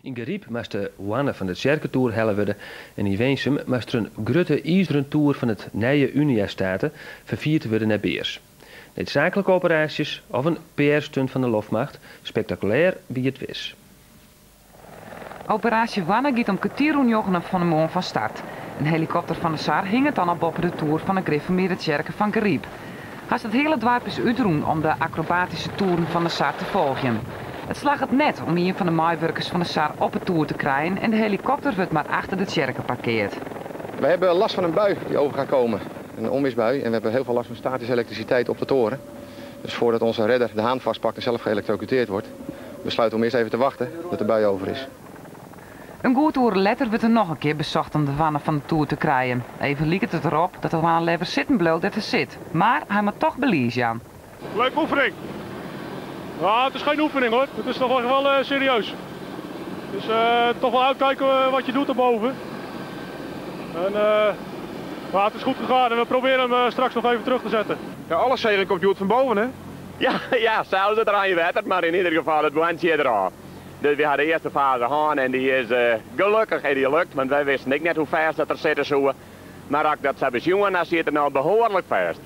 Yn Garyp moast de hoanne fan de tsjerketoer helle wurde en yn Winsum moast der in grutte izeren toer fan it nije Unia-state ferfierd wurde nei Bears. Needsaaklike operaasjes of in PR-stunt fan de loftmacht, spektakulêr wie it wis. Operaasje Hoanne giet om kertier oer njoggenen fan 'e moarn fan start. In helikopter fan de SAR hinget dan al boppe de toer fan 'e grifformearde tsjerke fan Garyp. Hast it hiele doarp is útrûn om de akrobatyske toeren fan de SAR te folgjen. It slagget net om ien fan de meiwurkers fan de SAR op 'e toer te krijen en de helikopter wurdt mar achter de tsjerke parkeard. We hebben last van een bui die over gaat komen. Een onweersbui en we hebben heel veel last van statische elektriciteit op de toren. Dus voordat onze redder de haan vastpakt en zelf geëlektrocuteerd wordt, besluiten we om eerst even te wachten tot de bui over is. In goed oere letter wurdt der noch in kear besocht om de hoanne fan de toer te krijen. Even liket it derop dat de hoanne leaver sitten bliuwt dêr't er sit, mar hy moat toch belies jaan. Leuke oefening. Ja, het is geen oefening hoor. Het is toch echt wel serieus. Dus toch wel uitkijken wat je doet erboven. En, maar het is goed gegaan en we proberen hem straks nog even terug te zetten. Ja, alle zegen komt hjoed fan boven, hè? Ja, ja, zelfs it reinwetter, mar yn ieder gefal it hoantsje derôf. Dus wy ha de earste faze hân en dy is gelokkich en dy lukt, want wy wisten ek net hoe fêst dat er sitte soe. Mar as ik dat sa besjoen ha, siet er no behoarlik fêst.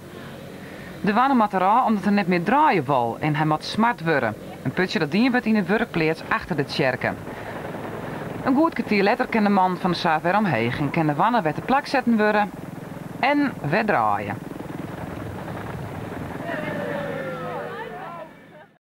De hoanne moat derôf omdat er net mear draaie wol en hy moat smard wurde. In putsje dat dien wurdt yn de wurkpleats achter de tsjerke. In goed kertier letter kin de man fan de SAR wer omheech en kin de hoanne wer te plak setten wurde en wer draaie.